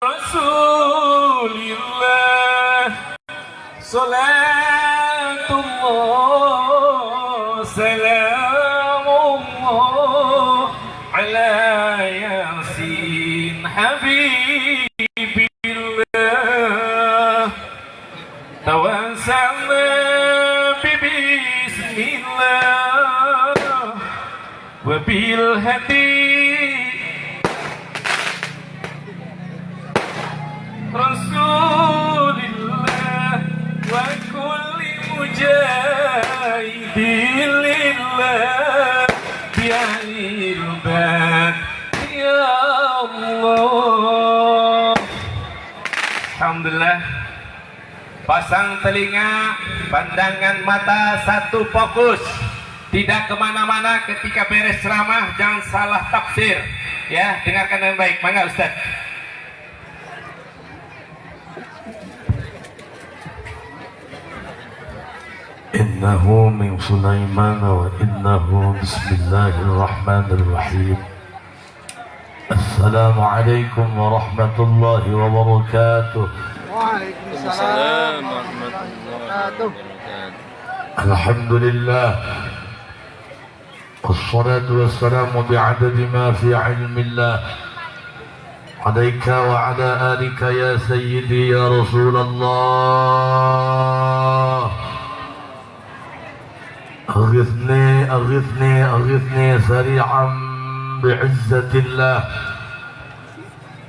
Rasulillah. Salatullah, salamullah ala Yasin Habibillah. Tawassalna bismillah wabil hadi Rasulillah wa kulli mujahidin lillah bi ahlil bait ya Allah. Alhamdulillah. Pasang telinga, pandangan mata satu fokus, tidak kemana-mana. Ketika beres ceramah jangan salah tafsir ya, dengarkan dengan baik. Mangga Ustaz. إنه من سليمان وإنه بسم الله الرحمن الرحيم. السلام عليكم ورحمة الله وبركاته. Waalaikumsalam warahmatullahi wabarakatuh. الحمد لله والصلاة والسلام بعدد ما في علم الله عليك وعلى آلك يا سيدي يا رسول الله. أغثني أغثني أغثني سريعا بعزة الله.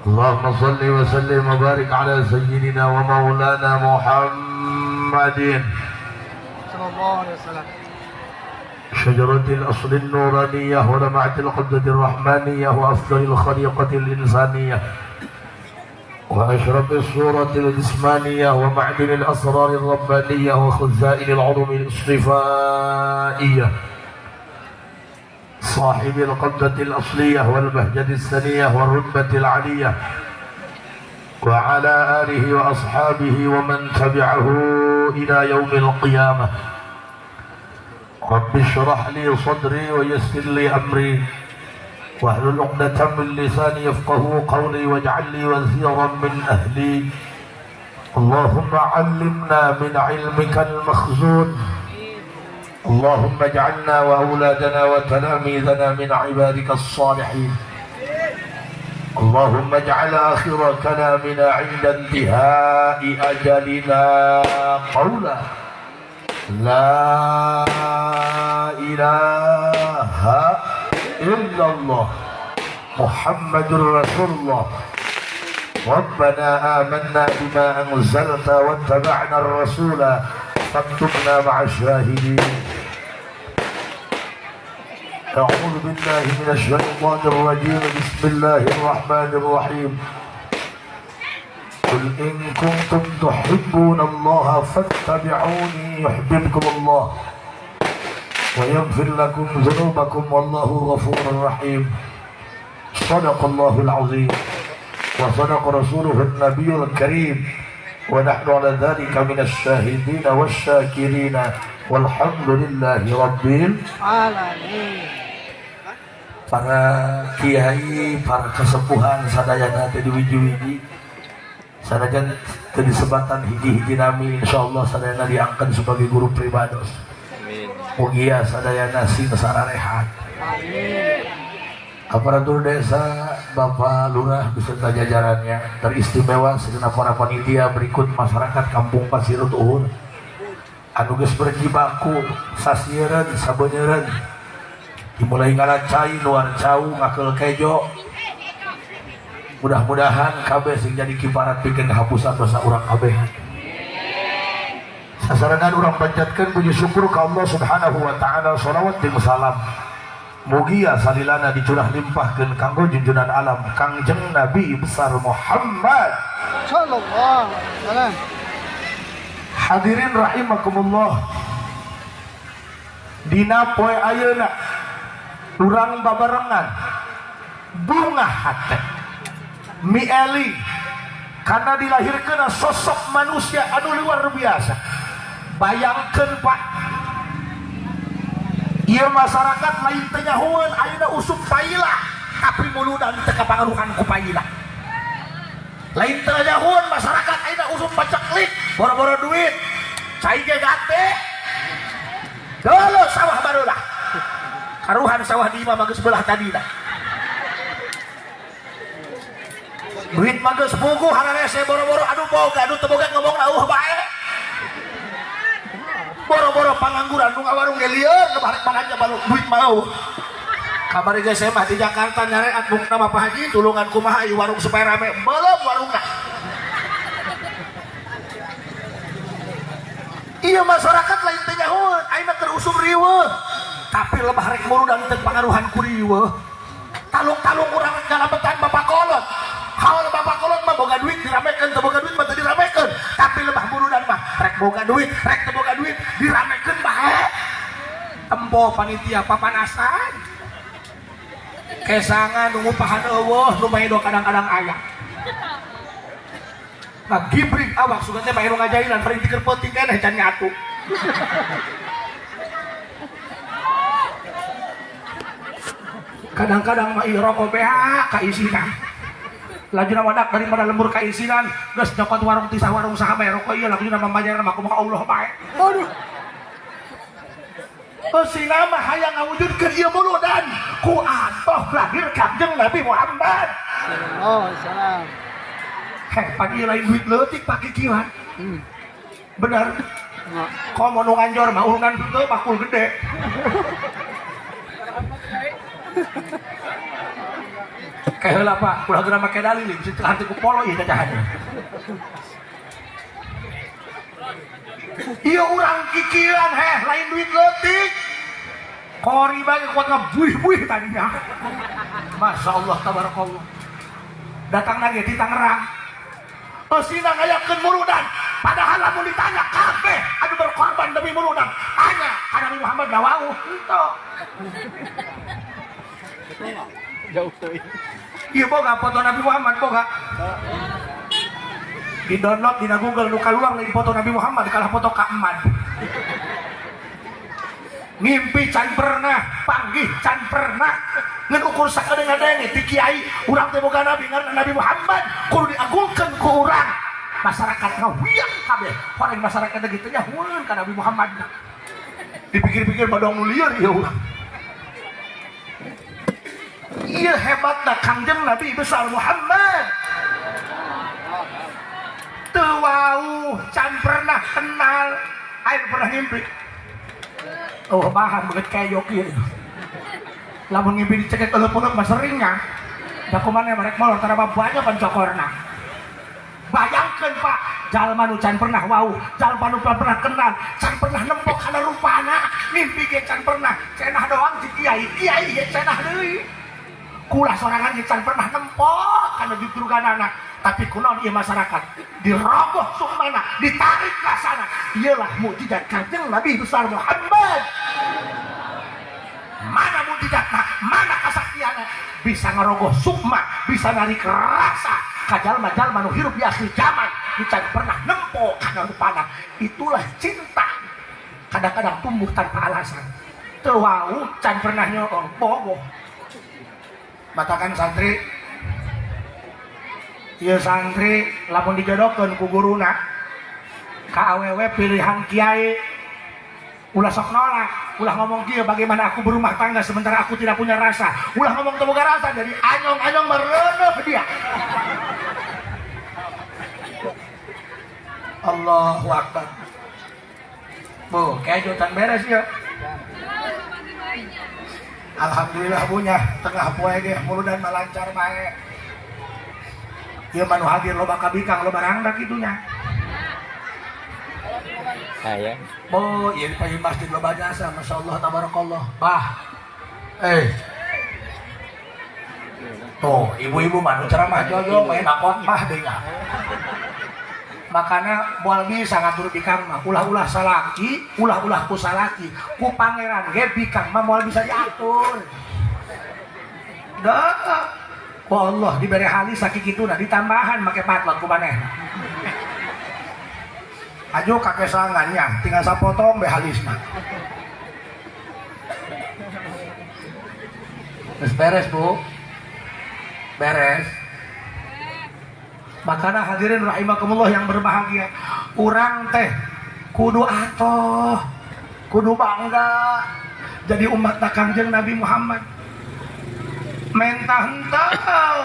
اللهم صل وسلم وبارك على سيدنا ومولانا محمد Sallallahu alaihi wasallam. شجرة الأصل النورانية ولمعة القبضة الرحمانية وأفضل الخليقة الإنسانية وأشرف الصورة الجسمانية ومعدن الأسرار الربانية وخزائن العلوم الاصطفائية صاحب القبضة الأصلية والبهجة السنية والرتبة العلية وعلى آله وأصحابه ومن تبعه إلى يوم القيامة. رب اشرح لي صدري ويسر لي أمري واحلل عقدة من لساني يفقه قولي واجعل لي وزيرا من أهلي. اللهم علمنا من علمك المخزون. اللهم اجعلنا وأولادنا وتلاميذنا من عبادك الصالحين. اللهم اجعل آخر كلامنا عند انتهاء أجلنا قولا لا إله إلا الله محمد رسول الله. ربنا آمنا بما أنزلت واتبعنا الرسول فاكتبنا مع الشاهدين. أعوذ بالله من الشيطان الرجيم. بسم الله الرحمن الرحيم. قل إن كنتم تحبون الله فاتبعوني يحببكم الله ويغفر لكم ذنوبكم والله غفور رحيم. صدق الله العظيم وصدق رسوله النبي الكريم ونحن على ذلك من الشاهدين والشاكرين والحمد لله رب Alamin. Para kiai, para kesepuhan sadayana teh diwiji-wiji sanajan teu disebatan hiji-hiji nami, insyaallah sadayana diangkat sebagai guru pribados. Amin. Mugia sadayana sing sararehat. Amin. Aparatur desa, Bapak Lurah beserta jajarannya, teristimewa segenap para panitia berikut masyarakat Kampung Pasir Tuhun anu geus berjibaku sasieureun sabeuneureun dimulai ngalacai luar cau ngakeul kejo. Mudah-mudahan kabeh sing jadi kiparat pikeun hapusan dosa urang kabeh. Sasarengan urang panjatkeun puji syukur ka Allah Subhanahu wa taala, sholawat jeung salam mugia salilana dicurah limpahkeun kanggo junjunan alam Kangjeng Nabi besar Muhammad Sallallahu alaihi wasallam. Hadirin rahimakumullah, dina poe ayeuna urang babarengan bunga hate mieli karena dilahirkeun sosok manusia anu luar biasa. Bayangkeun Pak, ieu masyarakat lain teu nyahoeun ayeuna usum paila tapi muludan teu kapangaruhan ku paila. Lain teu ngajahun masyarakat ayeuna usum paceklik boro-boro duit. Cai ge gate. Dolo sawah barulah. Karuhan sawah di imah mah geus beulah tadina. Duit mah geus puguh hararese boro-boro anu boga anu teu boga ngomongna eueuh bae. Boro-boro pangangguran nu ngawarung ge lieur nu barek balanja baluk duit mah eueuh. Kamari ge saya mah di Jakarta nyareat bukna mah Pak Haji tulungan kumaha ieu warung supaya rame belum warungna. Iya masyarakat lain teh nyahoeun ayeuna keur usum riweuh tapi lebah rek murudan teu pangaruhan ku riweuh. Talung-talung urang ngalabetan bapak kolot. Haul bapak kolot mah boga duit diramekeun teu boga duit mah teu diramekeun tapi lebah murudan mah rek boga duit rek teu boga duit diramekeun bae. Tempo panitia papanasan. Kesangan nu ngupahan eueuh nu bae kadang-kadang aya. Ngagibrik awak sugan teh bae nu ngajailan paling tiker peuting keneh can nyatu. Kadang-kadang mah ieu rokok beak kaisina. Lajuna wadak daripada lembur kaisinan geus nyokot warung tisah warung saha bae rokok ieu lajuna mamajaran mah kumaha Allah bae. Aduh. Eusina mah hayang ngawujudkeun ieu muludan ku atoh lahir Kangjeng Nabi Muhammad. Sallallahu alaihi wasallam. Heh, pagi lain duit leutik pakikieuan. Bener. Komo nu nganjor mah urunan henteu bakul gede. Kayak heula Pak, ulah geura make dalil bisa teu henteu ku polo ieu cacahan. Ieu urang kikieuan heh lain duit leutik. Kori bae kuat ngabuih-buih tadinya. Masya Allah tabarakallah. Datang lagi di Tangerang. Eusina ngayakeun muludan. Padahal lamun ditanya kabeh anu berkorban demi muludan. Tanya ka Nabi Muhammad lawauh henteu. Jauh teuing. Ieu boga foto Nabi Muhammad boga. Di download dina Google nu kaluar lain foto Nabi Muhammad kalah foto Ka Emad. Ngimpi can pernah, panggih can pernah. Ngan ukur sakedeung ngadenge ti kiai urang teh boga nabi ngaranna Nabi Muhammad kudu diagungkeun ku urang. Masyarakat ngawiang kabeh. Horeng masyarakat teh kitu nyahueun ka Nabi Muhammad. Dipikir-pikir badong nu lieur ieu urang. Ieu hebatna Kangjeng Nabi besar Muhammad. Teu wauh can pernah kenal, aing pernah ngimpi. Oh, bahan beget kayok ieu. Lamun ngimpi dicekek eueuh-eueuh mah seringnya. Da kumaha marek molor tara banyak pancokorna. Bayangkeun Pak, jalma nu can pernah wauh, jalma nu pernah kenal, can pernah nempok kana rupana, ngimpi ge can pernah, cenah doang si kiai, kiai ge cenah deui. Kula sorangan ge can pernah nempok kana jutruganana, tapi kunaon ieu masyarakat dirogoh sukmana, ditarik ka sana. Ieulah mukjizat Kangjeng Nabi besar Muhammad. Mana mukjizatna, mana kasaktianna, bisa ngarogoh sukma, bisa narik rasa ka jalma-jalma nu hirup di akhir zaman, nu can pernah nempo kana rupana. Itulah cinta. Kadang-kadang tumbuh tanpa alasan. Teu wau can pernah nyoong, bogoh. Matakan santri, ieu santri lamun dijodohkeun ku guruna ka awewe pilihan kiai, ulah sok nolak, ulah ngomong kieu bagaimana aku berumah tangga sementara aku tidak punya rasa, ulah ngomong teu boga rasa jadi anyong-anyong mereuneuh dia. Allahu Akbar. Bu, kejutan beres ya. Alhamdulillah punya tengah poe ge muludan mah lancar bae. Ieu mah nu hadir loba kabikang loba rangda kitunya. Aya. Oh, ieu di masjid loba jasa, masyaallah tabarakallah. Bah. Tuh, ibu-ibu mah nu ceramah jojo main khotbah deui nya. Makana moal bisa ngatur bikang mah, ulah-ulah salaki, ulah-ulah ku salaki, ku pangeran ge bikang mah moal bisa diatur. Dah. Ku Allah dibere halis sakikituna ditambahan make patlot ku manehna. Ajo kakesangannya tinggal sapotong be halisna. Geus beres, Bu. Beres. Makanya hadirin rahimakumullah yang berbahagia, urang teh kudu atoh, kudu bangga jadi umat Kangjeng Nabi Muhammad. Menta henteu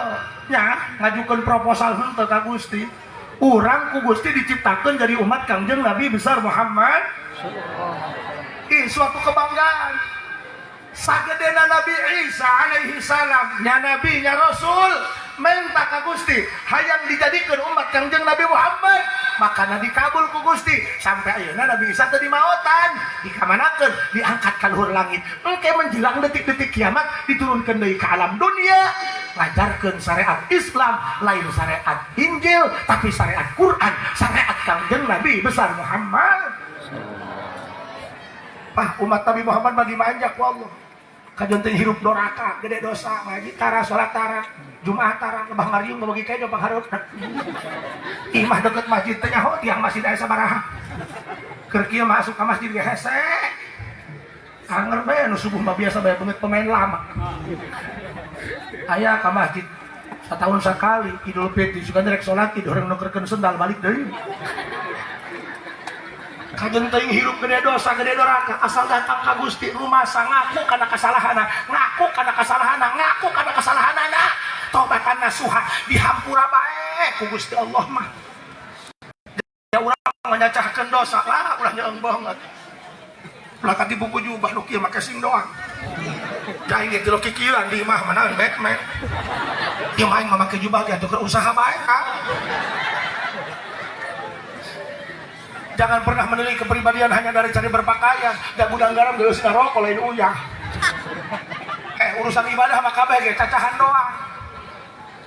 nya ngajukeun proposal henteu ka Gusti. Urang ku Gusti diciptakeun jadi umat Kangjeng Nabi besar Muhammad. Ih, suatu kebanggaan. Sagedena Nabi Isa alaihi salam, nya nabi nya rasul, minta ka Gusti hayang dijadikeun umat Kangjeng Nabi Muhammad, maka nabi kabul ku Gusti. Sampai ayeuna Nabi Isa teu dimaotan, dikamanakeun, diangkat ka luhur langit. Engke menjelang detik-detik kiamat diturunkeun deui ka alam dunia, ngajarkeun syariat Islam, lain syariat Injil tapi syariat Quran, syariat Kangjeng Nabi besar Muhammad. Pah, umat Nabi Muhammad mah dimanja ku Allah. Kajon teh hirup doraka, gede dosa, ngaji tara, salat tara, Jumat tara, lebah ngariung bagi kayak panghareup. Imah deket masjid teh nyaho tiang masjid aya sabaraha. Keur kieu masuk ka masjid ge hese. Anger bae nu subuh mah biasa bae beungeut pemain lama. Aya ka masjid setahun sekali Idul Fitri suka rek salat id urang nukerkeun sendal balik deui. Kajen teuing hirup gede dosa, gede doraka, asal datang ka Gusti rumasa ngaku kana kesalahanna, ngaku kana kesalahanna, ngaku kana kesalahanna, tobatan nasuha dihampura bae ku Gusti Allah mah. Ya urang nganyacahkeun dosa lah, ulah nyeung banget. Ulah katipu ku jubah nu kieu make sing doang. Jaing ge teu kikieuan di imah mana Batman. Ieu mah aing mah make jubah ge atuh keur usaha bae ka. Jangan pernah menilai kepribadian hanya dari cari berpakaian. Da gudang garam geus rokok lain uyah. Urusan ibadah mah kabeh ge cacahan doang.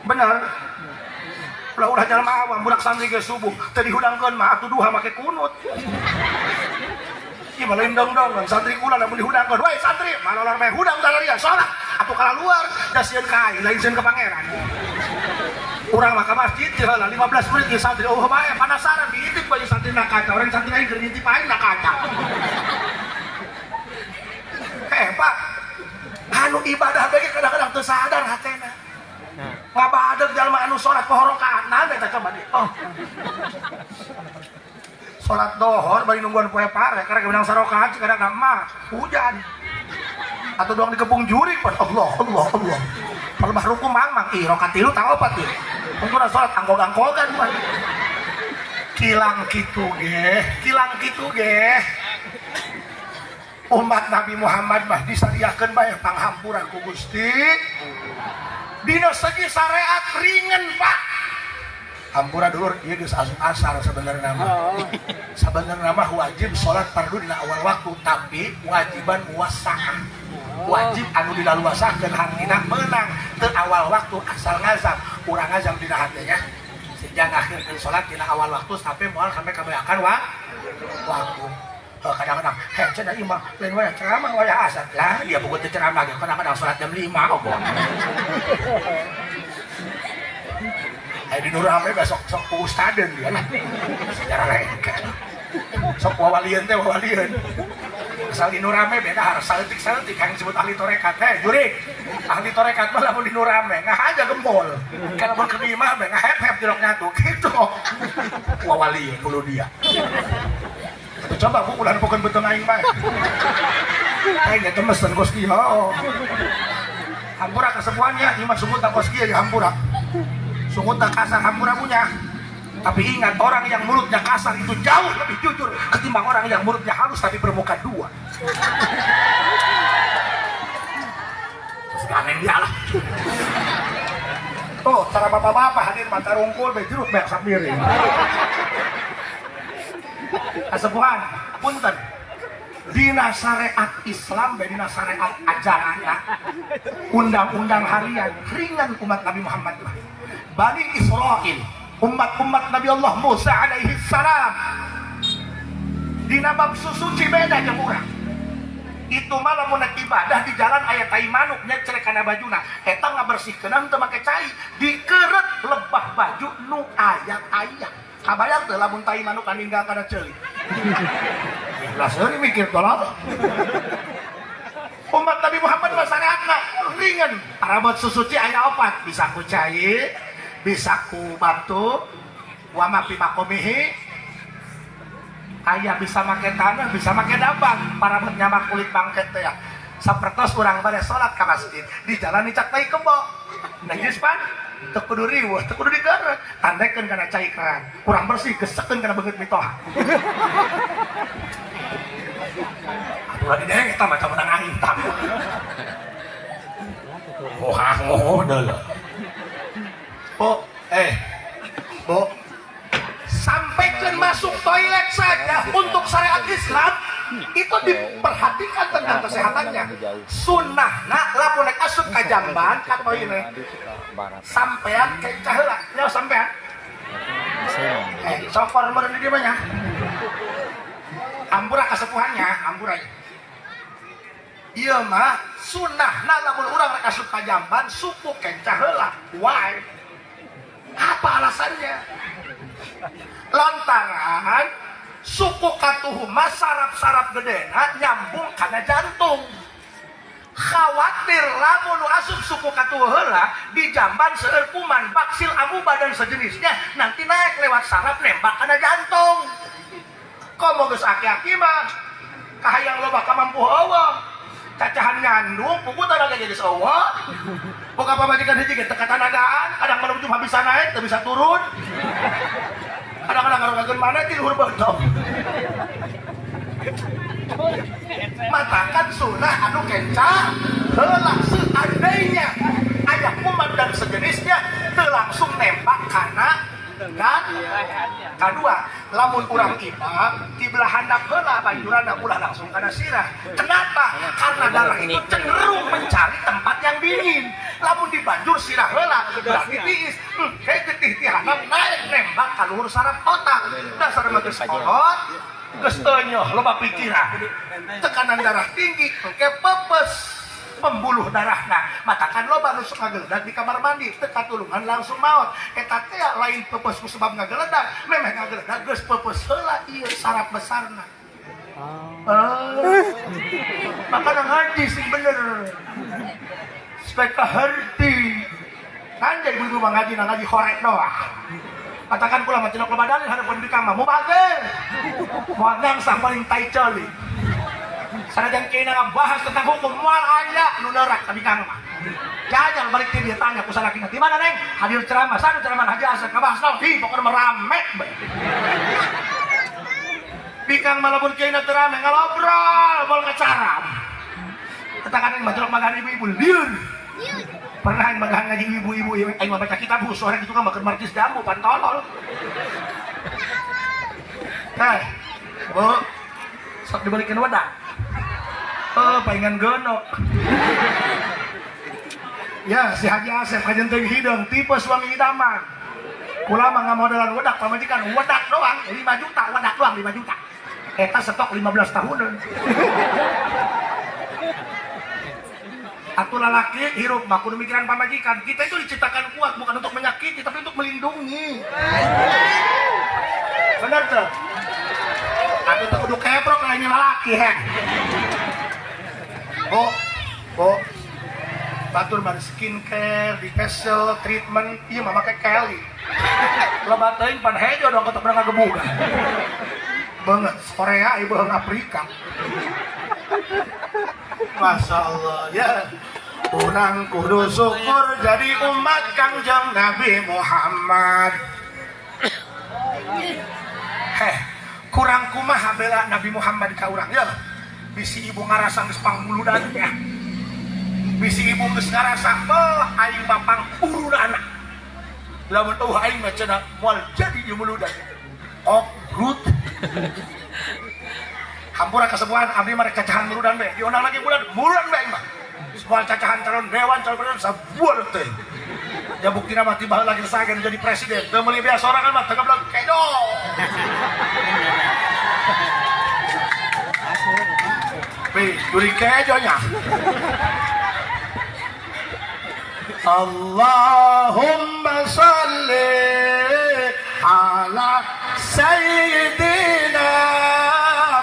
Bener. Ulah ulah jalma awam budak santri ge subuh teu dihudangkeun mah atuh duha make kunut. Ieu mah lain dong-dongan santri kula lamun dihudangkeun. Woi santri, malolar bae hudang dalaria salat atuh kala luar da sieun ka aing lain sieun ka pangeran. Urang mah ka masjid teh heula 15 menit ge santri eueuh bae penasaran diintip baju santri na kaca, orang santri aing keur ngintip aing na kaca. Pak, anu ibadah bae kadang-kadang teu sadar hatena. Ngabadeg jalma anu salat poho rakaat naon eta coba di. Oh. Salat dohor bari nungguan poe pare karek menang sarakaat kadang mah hujan. Atau doang dikepung jurik pan Allah Allah Allah. Kalau mah ruku mang-mang ih rakaat 3 ta 4 ieu. Ungguna salat anggog-anggogan mah. Kilang kitu ge, kilang kitu ge. Umat Nabi Muhammad mah disadiakeun bae panghampura ku Gusti. Dina segi syariat ringan Pak. Hampura dulur ieu geus asup asar sebenarnya mah. Sebenarnya mah wajib salat fardu dina awal waktu tapi wajiban muwassah. Wajib anu dilaluasakeun hartina meunang teu awal waktu asal ngazam. Urang ngazam dina hatenya. Sejak akhirkeun salat dina awal waktu sampai moal sampai kabayakan waktu. Kadang-kadang heh cenah ieu mah lain wayah ceramah wayah asar. Lah dia buku teu ceramah ge kadang-kadang salat jam 5 opo. Ayo di Nur Rame besok sok ku ustadeun dia lah. Sejarah lengket. Sok wawalieun teh wawalieun. Asal di Nur Rame beda harus saeutik-saeutik yang disebut ahli torekat. Heh jurik. Ahli torekat mah lamun di Nur Rame ngahaja gempol. Kalau mun keur di imah mah ngahep-hep jerok nyatu kitu. Wawalieun kudu dia. Coba bu ulah bukan betul aing bae. Aing ge mesen kos kieu. Hampura kesepuannya, ieu mah sungut kos kieu ya hampura. Sungut kasar hampura punya. Tapi ingat, orang yang mulutnya kasar itu jauh lebih jujur ketimbang orang yang mulutnya halus tapi bermuka dua. Terus ganeng dia lah. Tuh, cara bapak-bapak hadir mata rungkul, jeruk beak sapiring. Kasepuhan, punten. Dina syariat Islam, dina syariat ajaran, undang-undang harian ringan umat Nabi Muhammad. Bani Israel, umat-umat Nabi Allah Musa alaihi salam, dina bab susuci beda jeung urang. Itu malah mun ibadah di jalan aya tai manuk nyecerek kana bajuna, eta ngabersihkeun teu make cai, dikeureut lebah baju nu aya aya. Kabayang teu lamun tai manuk ninggal kana ceuli. Lah seuri mikir tolong. Umat Nabi Muhammad mah syariatna ringan. Arabot susuci aya opat, bisa ku cai, Bisa ku batu wa ma fi maqamihi aya bisa make tanah, bisa make dabang para nyamak kulit bangke teh ya. Sapertos urang bade salat ka masjid di jalan dicak tai kebo najis pan teu kudu riweuh, teu kudu digeureuh, tandekeun kana cai keran, kurang bersih gesekeun kana beungeut mitoha. Atuh lagi deng eta mah menang aing tah. Oh, oh, deuleu. Bu, Bu, sampaikan masuk toilet saja untuk syariat Islam itu diperhatikan tentang kesehatannya. Sunnah nak lamun rek asup ka jamban ka toilet sampean kenca heula. Ya sampean. Sokor meureun di dieu mah nya. Ampura kasepuhannya, ampura. Ieu mah sunnah na lamun urang rek asup ka jamban suku kenca heula. Why? Apa alasannya? Lantaran suku katuhu mah saraf-saraf gedena nyambung kana jantung. Khawatir lamun nu asup suku katuhu heula di jamban seueur kuman, baksil, amuba dan sejenisnya nanti naik lewat saraf nembak kana jantung. Komo geus aki-aki mah kahayang loba kamampu eueuh. Cacahan ngandung pugu tanaga jadi eueuh. Boga pamajikan hiji ge teu katanagaan, kadang menuju bisa naik teu bisa turun. Kadang-kadang ngarogakeun mana ti luhur beutong. Matakan sunah anu kenca heula seandainya aya kuman dan sejenisnya teu langsung nembak kana kan. Kadua, lamun urang imam di belah handap heula banjuranna ulah langsung kana sirah. Kenapa? Karena darah itu cenderung mencari tempat yang dingin. Lamun dibanjur sirah heula berarti tiis. Kayak getih ti handap naik nembak ka luhur saraf otak. Dasar mah geus kolot, geus teunyoh loba pikiran. Tekanan darah tinggi, engke pepes pembuluh darahna. Matakan loba nu sok ngageledag di kamar mandi teu katulungan langsung maot. Eta teh lain pepes ku sebab ngageledag, memeh ngageledag geus pepes heula ieu saraf besarna. Makana ngaji sing bener. Supaya kaharti. Kan jadi ibu-ibu mah ngaji ngaji horek doang. Katakan kula mah cenah loba dalil hareupeun bikang mah mubager. Moal gangsang paling tai ceuli. Sanajan kena ngabahas tentang hukum moal aya nu neurak ka bikang mah. Jajal balik ti dia tanya ku salakina, "Di mana Neng?" Hadir ceramah, sanu ceramah Haji Asep ngabahas naon? Hi, pokona mah rame. Bikang mah lamun kieu teu rame ngalobrol moal ngacaram. Katakan aing mah jelek magahan ibu-ibu lieur. Pernah aing magahan ngaji ibu-ibu aing mah baca kitab khusus orang itu kan makan markis jambu pantolol. Heh, Bu, sok dibalikin wadah. Oh, palingan gono. Ya, si Haji Asep kajen teuing hideung tipe suami idaman. Kula mah ngamodalan wedak pamajikan wedak doang 5 juta, wedak doang 5 juta. Eta stok 15 tahunan. Atuh lalaki hirup mah kudu mikiran pamajikan. Kita itu diciptakan kuat bukan untuk menyakiti tapi untuk melindungi. Bener tuh? Atuh teu kudu keprok lainnya lalaki heh. Bu, Bu, batur bari skincare, di facial treatment, ieu mah make Kelly. Loba teuing pan hejo dong ketok ngagebugan. Banget Korea ieu beuheung Afrika. Masya Allah ya. Urang kudu syukur jadi umat Kangjeng Nabi Muhammad. Heh, kurang kumaha bela Nabi Muhammad ka urang ya. Bisi ibu ngarasa geus pangbuludan ya. Bisi ibu geus ngarasa beuh aing mah pangurunana. Lamun eueuh aing mah cenah moal jadi ieu muludan. Obrut. Hampura kasepuhan abdi mah rek cacahan muludan we. Diundang lagi bulan muludan we aing mah. Moal cacahan calon dewan calon presiden sabuan teh. Ya buktina mah tiba lagi sagen jadi presiden. Teu meuli bea sorangan mah teu goblok kedo. Pi, duri kejonya. Allahumma salli ala sayyidina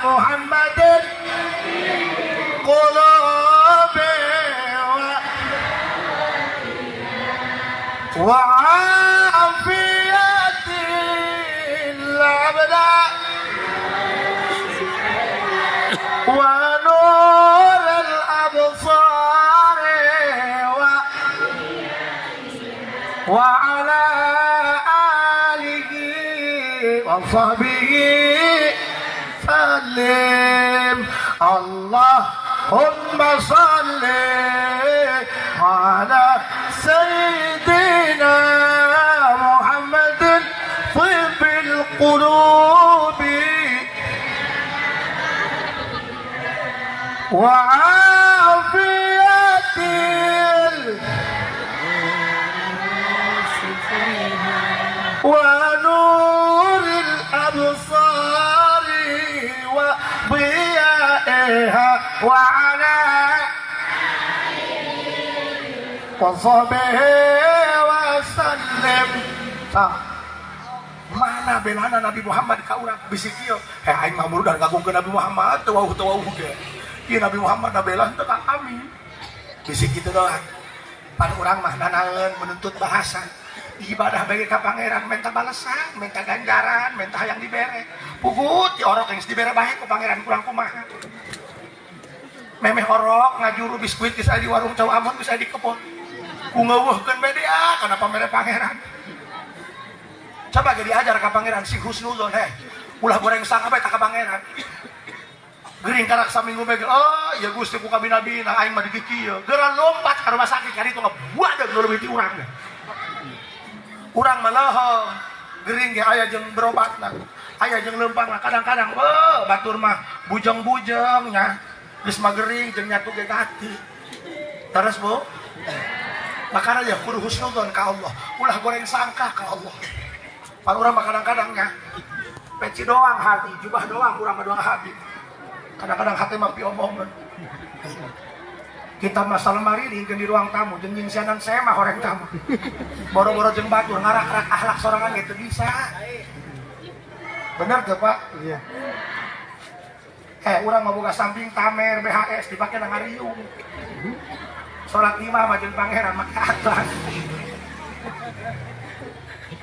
Muhammadin qulubi wa وصحبه سلم. اللهم صل على سيدنا محمد طب القلوب وعافية ونور الأبصار وضيائها وعلى وصحبه وسلم. Mana belana Nabi Muhammad ka urang bisi kieu? Heh aing mah murudan ngagungkeun Nabi Muhammad teu wauh ge. Ieu Nabi Muhammad da bela teu ka kami. Bisi kitu doang. Pan urang mah nanaeun menuntut bahasa. Ibadah bagi ka pangeran minta balasan, minta ganjaran, minta hayang dibere. Pugut ti orok geus dibere bae ku pangeran kurang kumaha. Memeh orok ngajuru biskuit geus aya di warung Cau Amon geus aya di kebon. Ku ngeuweuhkeun bae dia kana pamere pangeran. Coba ge diajar ka pangeran sing husnuzon heh. Ulah goreng sangka bae ka pangeran. Gering karak saminggu bae, oh ya Gusti ku kabina-bina aing mah dikieu. Geura lompat ka rumah sakit ka ditu ngabuadeug nu leuwih ti urang. Urang mah leuheung, gering ge aya jeung berobatna. Aya jeung leumpangna kadang-kadang weuh batur mah bujeng-bujeng nya. Geus mah gering jeung nyatu ge gati. Terus Bu. Makana ya kudu husnuzon ka Allah. Ulah goreng sangka ka Allah. Pan urang mah kadang-kadang nya peci doang hati, jubah doang urang mah doang hati. Kadang-kadang hati mah piomongan. Kita masalah mariri di ruang tamu jeung nyingsianan saya mah horeng tamu. Boro-boro jeung batur ngarak-rak akhlak sorangan gitu bisa. Bener tuh Pak? Iya. Urang mah boga samping tamer BHS dipake na ngariung. Salat lima mah jeung pangeran make atlas.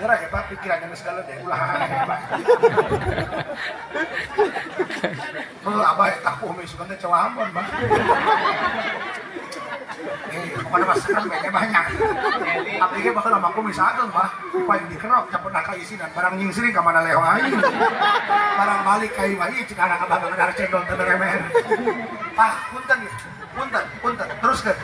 Gerak ya Pak, pikirannya geus segala deh, ulah aneh Pak. Heuh, abah eta ku umi sugan teh Cau Ambon, Pak. Pokoknya mah seneng we banyak. Abdi ge bakal mah ku misalkan, Pak. Paling dikerok capek ka isinan barang nyingsiring ka mana leho aing. Barang balik ka imah ieu cik anak abah ngadar cendol teu beremer. Ah, punten punten punten. Teruskeun.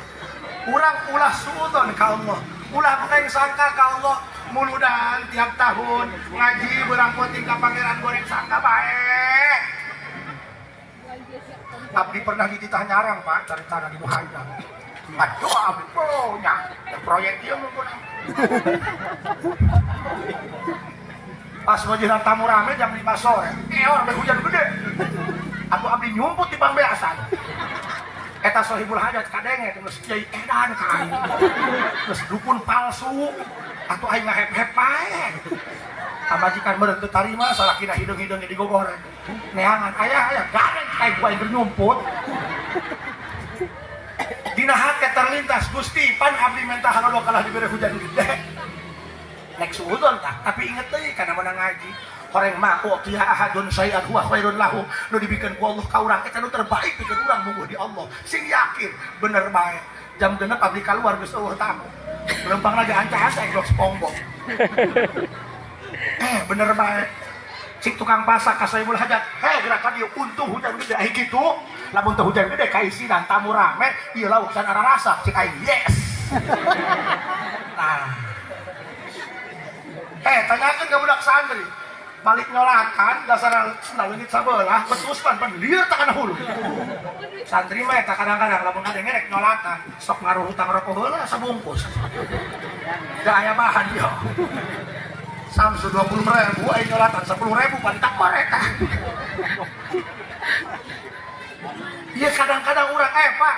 Urang ulah suudzon ka Allah. Ulah goreng sangka ka Allah. Muludan tiap tahun ngaji berang poting ka pangeran goreng sangka bae. Abdi pernah dititah nyarang Pak dari tanah di Muhaida. Aduh abdi punya proyek ieu mungkin. Pas wajiran tamu rame jam 5 sore, orang hujan gede. Aku abdi nyumput di pangbeasan. Eta sohibul hajat kadenge terus kiai edan ka aing. Terus dukun palsu atuh aing ngahep-hep bae. Pamajikan meureun teu tarima salakina hideung-hideung digogoreng. Neangan ayah ayah gareng kayak gua aing nyumput. Dina hate terlintas Gusti pan abdi menta halodo kalah dibere hujan gede. Nek suudzon tah, tapi inget deui kana meunang ngaji. Horeng mah u'tiya ahadun syai'an huwa khairun lahu. Nu dibikeun ku Allah ka urang eta nu terbaik pikeun urang mungguh di Allah. Sing yakin bener bae. Jam 6 abdi kaluar geus eueuh tamu. Lempang lagi anca-anca blok SpongeBob. Bener bae. Cik tukang pasak ka Sohibul Hajat. Heh gerak ka dieu untung hujan gede ai kitu. Lamun teu hujan gede kaisinan tamu rame ieu lauk can ararasa cik aing yes. Nah. Tanyakeun ka budak santri. Balik nyolakan dasar sendal leungit sabelah betus pan pan lieur tak kana hulu. Santri mah eta kadang-kadang lamun ada ngerek nyolatan sok ngaruh hutang rokok heula sabungkus. Da aya bahan ieu. Samsu 20.000 aing nyolatan 10.000 pan tak mereka. Iya kadang-kadang urang Pak,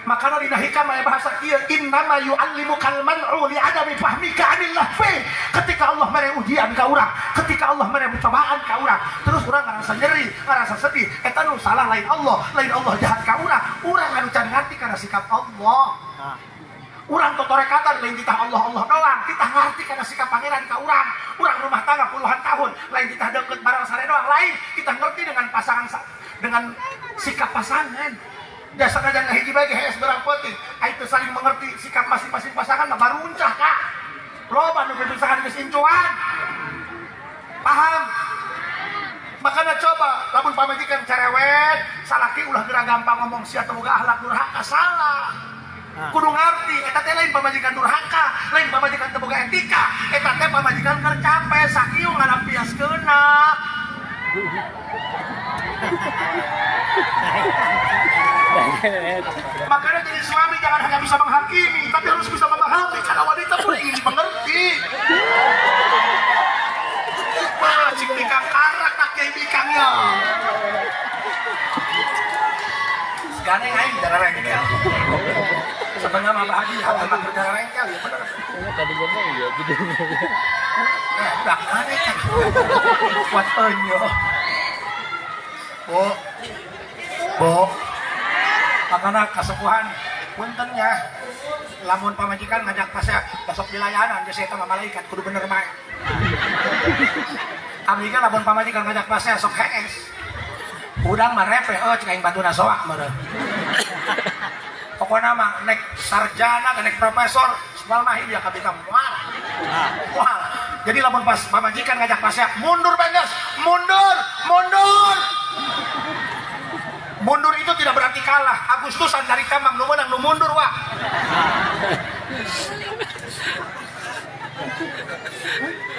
makana dina hikam aya bahasa kieu innama yu'allimukal man'u li adami fahmika anillah fi. Ketika Allah mere ujian ka urang, ketika Allah mere cobaan ka urang, terus urang ngarasa nyeri, ngarasa sedih, eta nu salah lain Allah jahat ka urang, urang anu can ngarti kana sikap Allah. Urang totorekatan lain titah Allah Allah doang, titah ngarti kana sikap pangeran ka urang. Urang rumah tangga puluhan tahun, lain titah deket barang sare doang, lain kita ngerti dengan pasangan dengan sikap pasangan. Dasar aja ngahiji bae geus berang penting. Ai teu saling mengerti sikap masing-masing pasangan mah baruncah Kak. Loba nu pipisahan geus incuan. Paham? Lalaki ulah geura gampang ngomong sia teu boga akhlak durhaka, salah. Kudu ngarti eta teh lain pamajikan durhaka, lain pamajikan teu boga etika, eta teh pamajikan keur capek sakieu ngalampiaskeunna. Makanya jadi suami jangan hanya bisa menghakimi, tapi harus bisa memahami karena wanita pun ingin dimengerti. Wah, cik bikang karak tak kiai bikangnya. Sekarang aing darah rengkel. Sebenarnya mah bahagia, emang berdarah rengkel ya bener. Tadi ngomong ya gitu. Ya, udah aneh kan. Kuat enyo. Bu. Bu. Makanya kasepuhan puntennya lamun pamajikan ngajak pasea besok dilayanan geus eta mah malaikat kudu bener bae. Abdi ge lamun pamajikan ngajak pasea sok hees. Udang mah repeh eueuh cek aing batuna soak meureun. Pokona mah nek sarjana nek profesor moal mah ieu kabita moal. Moal. Jadi lamun pas pamajikan ngajak pasea mundur bae geus, mundur, mundur. Mundur itu tidak berarti kalah. Agustusan dari tambang nu menang nu mundur wah.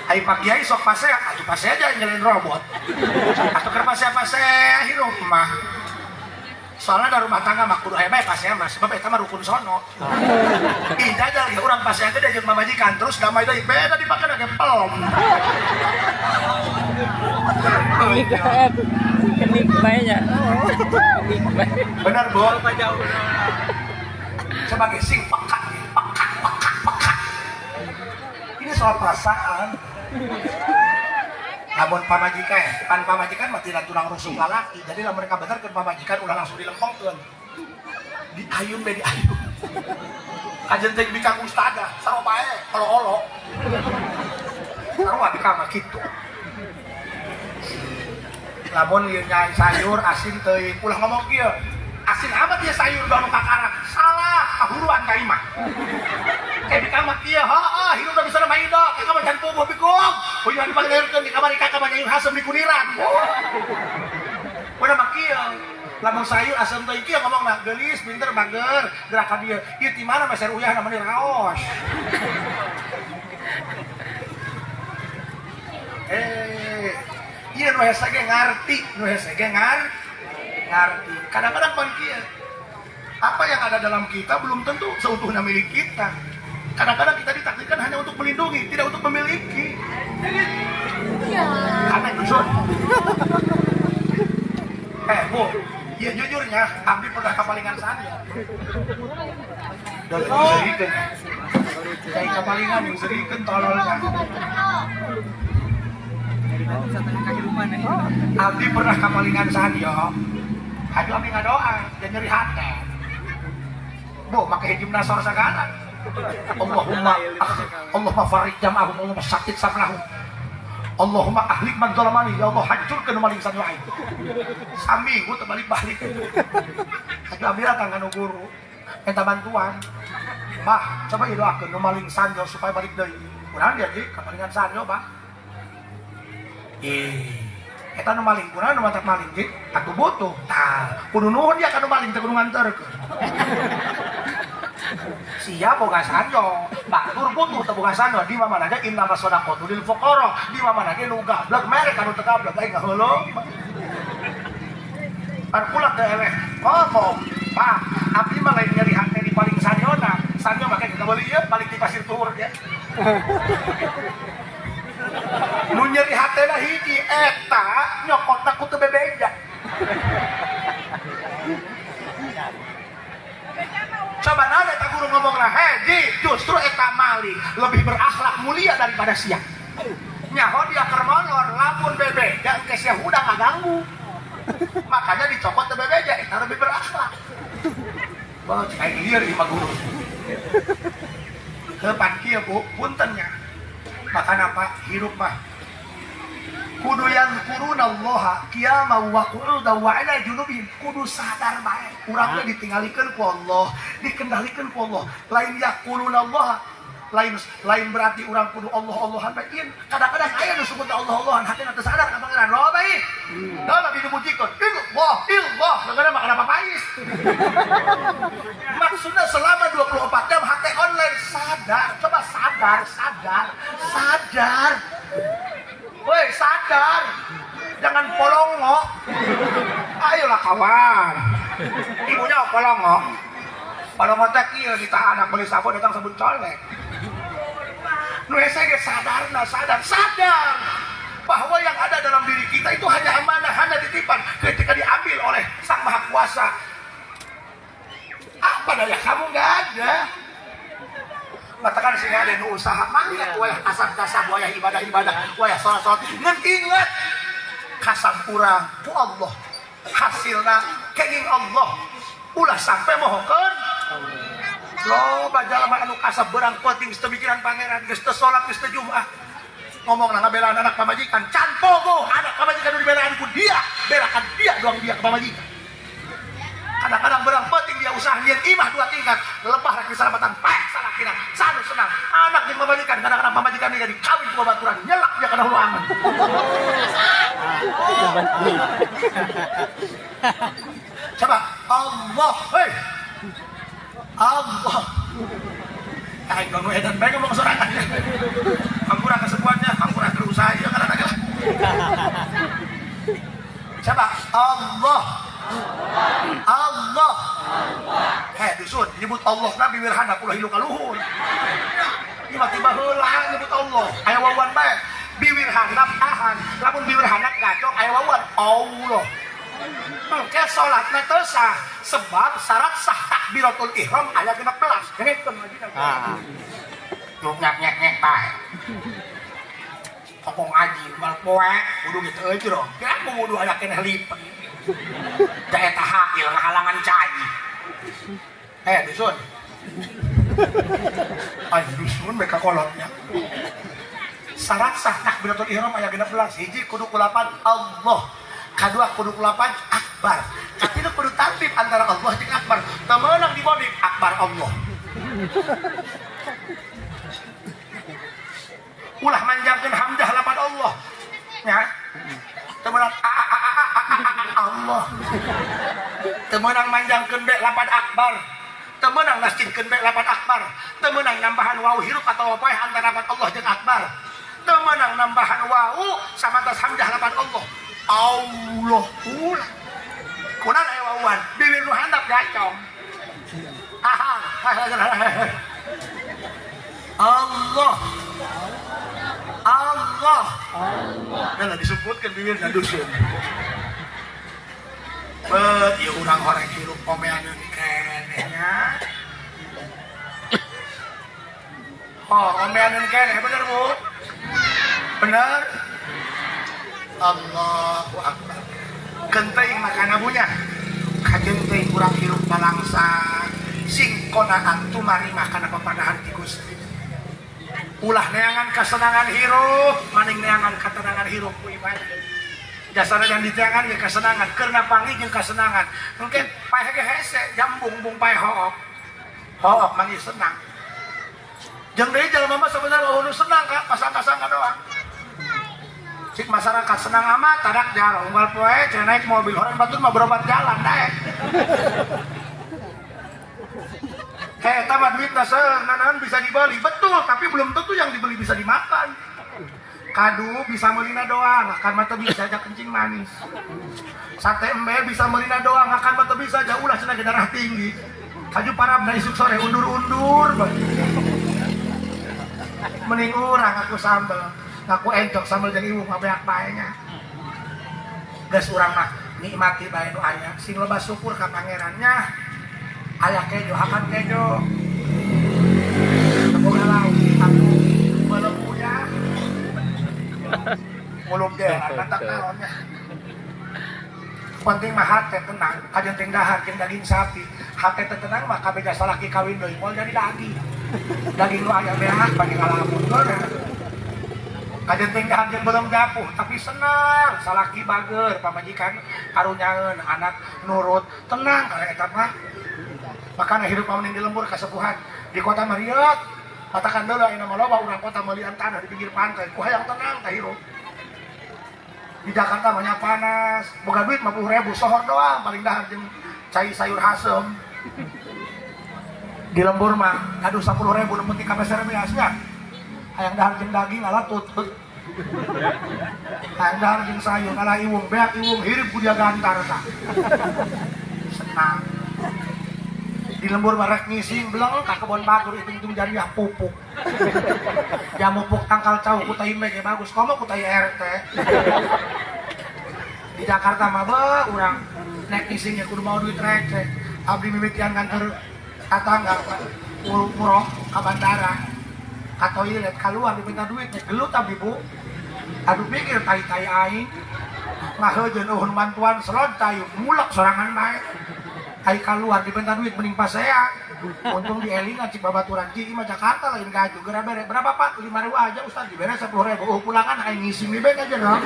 Ai Pak Kiai sok pasea, atuh pasea aja nyelin robot. Atuh keur pasea-pasea hirup mah. Soalnya da rumah tangga mah kudu aya bae pasea mah sebab eta mah rukun sono. Ih jajal ya urang pasea teh jeung pamajikan terus damai deui beda dipake ge pelom. Benar Bu. Sebagai sing peka, peka, peka, peka. Ini soal perasaan. Lamun pamajikan, pan pamajikan mah tidak tulang rusuk lalaki. Jadi lamun mereka bener ke pamajikan ulah langsung dilempengkeun. Diayun be diayun. Kajen teh bikang ustadzah, sarua bae olo-olo. Sarua bikang mah kitu. Lamun ieu nyai sayur asin teuing, ulah ngomong kieu. Asin amat ieu sayur baru kakarak. Salah, kahuruan ka imah. Kayak bikang mah kieu, heuh, hirup da bisa mah hidup. Kakak mah can puguh bikung. Uyuhan dipanggilkeun di kamari kakak mah nyayur hasem di kuniran. Udah mah kieu. Lamun sayur asem teuing kieu ngomongna, geulis, pinter, bager, gerak ka dieu. Ieu ti mana mah sayur uyahna mah raos. Iya nu hese ge ngarti, nu hese ge ngarti. Kadang-kadang pan kieu. Apa yang ada dalam kita belum tentu seutuhnya milik kita. Kadang-kadang kita ditakdirkan hanya untuk melindungi, tidak untuk memiliki. Karena itu sun. Bu, ya jujurnya, abdi pernah kapalingan saya. Dan diserikeun. Kayak kapalingan diserikeun tololnya. Abdi pernah kapalingan sanyo. Aduh abdi ngadoa, dan nyeri hati. Bu, make hijum nasor segala. Allahumma Allahumma farij jam'ahum, Allahumma sakit samlahum. Allahumma ahlik man zalamani, ya Allah hancurkeun maling sanyo aing. Saminggu teu balik-balik. Aduh abdi datang ka nu guru, minta bantuan. Bah, coba ieu doakeun nu maling sanyo supaya balik deui. Kunaon dia ji kapalingan sanyo, Bah? Eta nu maling kunaon nu matak maling ji? Atuh butuh. Tah, kudu nuhun dia ka nu maling teh kudu nganterkeun. Sia boga sanyo, batur butuh teu boga sanyo di mana ge inna masadaqatu lil fuqara, di mana ge nu gablek mere ka nu teu gablek aing ngaheuleuh. Pan kula teh eleh ngomong, Pak, abdi mah lain nyeri hate di paling sanyona. Sanyo make geus ieu balik di pasir tuhur ge. Nu nyeri hatena hiji eta nyokotna ku teu bebeja. Coba nada eta guru ngomong lah, hei ji, justru eta maling lebih berakhlak mulia daripada sia. Nyaho dia keur molor lamun bebeja engke sia udah ngaganggu. Makanya dicopot teu bebeja eta lebih berakhlak. Wah, cek aing lieur ieu mah guru. Heuh pan kieu Bu, puntennya. Makana Pak, hirup mah kudu yang kurunallaha qiyama wa qu'udan wa ala junubihim, kudu sadar bae. Urang teh ditinggalikeun ku Allah, dikendalikeun ku Allah. Lain yaqulunallaha, lain berarti urang kudu Allah-Allahan bae. Kadang-kadang aya nu sebut Allah-Allahan hatina teu sadar ka pangeran. Loba bae. Da lebih dimujikeun. Illallah, illallah. Kadang-kadang mah Maksudnya selama 24 jam HP online, sadar, coba sadar, sadar, sadar. Woi, sadar. Jangan polongo. Ayolah kawan. Ibunya polongo. Polongo teh kieu ditahan anak beli sabun datang sabun colek. Nu hese ge sadar, nah sadar, sadar bahwa yang ada dalam diri kita itu hanya amanah, hanya titipan ketika diambil oleh Sang Maha Kuasa. Apa daya kamu nggak ada. Katakan sih ada nu usaha mangga wayah asap kasab wayah ibadah ibadah wayah sholat sholat. Ngan ingat kasab urang ku Allah hasilna kenging Allah ulah sampai mohokeun loba jalma anu kasab berang penting teu mikiran pangeran geus teu salat geus teu Jumat ngomong na ngabelaan anak pamajikan can pogo anak pamajikan nu dibelaan ku dia belakan dia doang dia ke pamajikan. Kadang-kadang berang penting dia usaha nyieun imah dua tingkat lebah rek disalamatan paek salakina sanu senang anak jeung pamajikan kadang-kadang pamajikan dia jadi kawin ku babaturan nyelak dia kana hulu angeun. Coba Allah, hei Allah. Ai kamu edan bae ngomong sorangan. Hampura kesepuannya, hampura keur usaha ieu kadang-kadang. Coba Allah. Allah. Hei dusun, nyebut Allah nabi wirhana ulah hilu kaluhur. Tiba-tiba heula nyebut Allah, aya wawan bae. Biwir handap tahan, lamun biwir handap gacok aya wawan Allah. Engke salatna teu sah sebab syarat sah takbiratul ihram aya 16. Dengekeun lagi. Ah. Nu nyek-nyek bae. Ngomong ngaji mal poe kudu gitu euy jero. Kira kudu aya keneh lipen. Da eta hail ngahalangan cai. Dusun. Ay dusun mereka kolotnya. Syarat sah takbiratul ihram aya 16. Hiji kudu kulapan Allah. Kadua kudu kulapan akbar. Katilu kudu tartib antara Allah jeung akbar. Teu meunang dibodip akbar Allah. Ulah manjangkeun hamzah lapan Allah. Nya. Teu meunang a a a a a Allah. Teu meunang manjangkeun be lapan akbar. Teu meunang nasjidkeun be lapan akbar. Teu meunang nambahan wawu hirup atawa poeh antara lapan Allah jeung akbar. Teu meunang nambahan wawu samantas hamzah lapan Allah. Allah ulah. Kunaon aya wawuan? Bibir nu handap gacong. Aha. Allah. Allah. Allah. Disebutkan bibirna dusun. Bet ieu urang horeng hirup omeaneun keneh nya. Oh, omeaneun keneh bener Bu? Bener? Allahu Akbar. Kenteuing makana bunya. Kajeun teuing urang hirup balangsa sing konaan tumarima kana papadahan ti Gusti. Ulah neangan kasenangan hirup, maning neangan katenangan hirup ku ibadah. Jasana yang diteangan ge kasenangan, keurna panggih jeung kasenangan. Engke paeh ge hese, jambung bung paeh hook. Hook manggih senang. Jeung deui jalma mah sebenarnya eueuh senang ka pasangka-sangka doang. Cik masyarakat senang amat, tadak jaro unggal poe cenah naik mobil orang batur mah berobat jalan daek. Heh, tambah duitna seueur, bisa dibeli. Betul, tapi belum tentu yang dibeli bisa dimakan. Kadu bisa melina doang, akan mata bisa aja kencing manis. Sate embe bisa melina doang, akan mata bisa aja ulah cenah darah tinggi. Kaju parabna isuk sore undur-undur. Mending urang aku sambel. Aku encok sambel jeung ibu ngabeak bae nya. Geus urang mah nikmati bae nu aya, sing loba syukur ka pangerannya. Aya kejo hakan kejo. Teu lauk atuh belebu ya. Mulung ge katak naonnya. Penting mah hate tenang, kajeun teh dahar jeung daging sapi. Hate teu tenang mah kabeh jasa laki kawin deui moal jadi daging. Daging nu aya beak bagi ngalamun geuna. Kajeun teh dahar jeung belum gapuh tapi senang, salaki bager, pamajikan karunyaeun, anak nurut, tenang kana eta mah. Makana hirup mah di lembur kasepuhan di kota Mariot. Katakan dulu ayeuna mah loba urang kota meulian tanah di pinggir pantai, ku hayang tenang tah hirup. Di Jakarta banyak panas, boga duit 50.000 sohor doang paling dahar jeung cai sayur hasem. Di lembur mah aduh 10.000 nu penting ka meser beasnya. Hayang dahar jeung daging ala tutut. Hayang dahar jeung sayur ala iwung, beak iwung hirip ku dia gantar tah. Senang. Di lembur mah rek ngising beleng ka kebon batur hitung-hitung jariah pupuk. Jamu pupuk tangkal cau ku tai mege bagus, komo ku tai RT. Di Jakarta mah beuh urang nek ngising ya kudu mau duit receh. Abdi mimitian kantor tatangga umroh ka bandara ka toilet keluar diminta duit nek gelut abdi bu. Aduh pikir tai-tai aing ngaheujeun eueun bantuan selot tayu mulek sorangan bae. Ai keluar diminta duit mending pasea. Untung dielingan cik babaturan ki mah Jakarta lain gaju geura bere berapa Pak? 5.000 aja Ustaz dibere 10.000. Oh pulangan aing ngising di bek aja dong.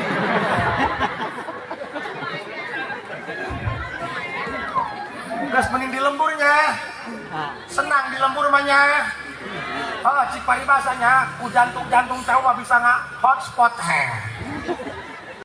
Gas mending di lemburnya. Senang di lembur mah nya. Oh, cik paribasanya ku jantung-jantung cau mah bisa nggak hotspot he.